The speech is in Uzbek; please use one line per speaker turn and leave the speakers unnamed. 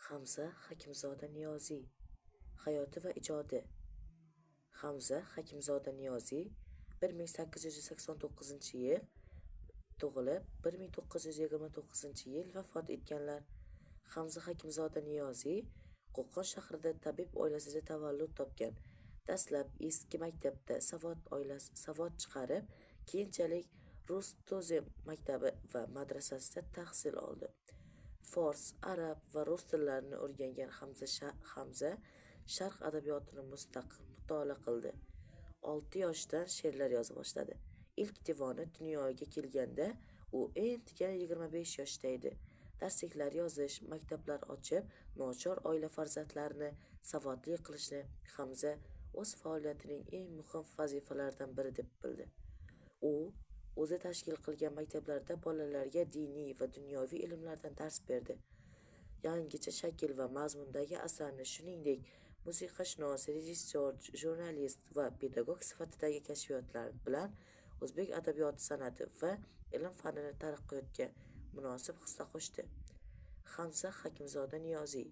Hamza Hakimzoda Niyoziy hayoti va ijodi. Hamza Hakimzoda Niyoziy 1889-yil tug'ilib, 1929-yil vafot etganlar. Hamza Hakimzoda Niyoziy Qo'qon shahrida tabib oilasida tavallud topgan. Dastlab eski maktabda savod chiqarib, keyinchalik Rus tuzem maktabi va madrasasida tahsil oldi. Fors, arab va rus tillarini o'rgangan Hamza sharq adabiyotini mustaqil mutolaa qildi. 6 yoshidan she'rlar yoza boshladi. Ilk divoni dunyoga kelganda u endigina 25 yoshda edi. Darsliklar yozish, maktablar ochib, nochor oila farzandlarini savodli qilishni Hamza o'z faoliyatining eng muhim vazifalaridan biri deb bildi. U o'zi tashkil qilgan maktablarda bolalarga diniy va dunyoviy ilmlardan dars berdi. Yangicha shakl va mazmundagi asarni, shuningdek, musiqashunos, rejissyor, jurnalist va pedagog sifatidagi kashfiyotlari bilan o'zbek adabiyoti san'ati va ilm-fanini taraqqiyotiga munosib hissa qo'shdi. Hamza Hakimzoda Niyoziy.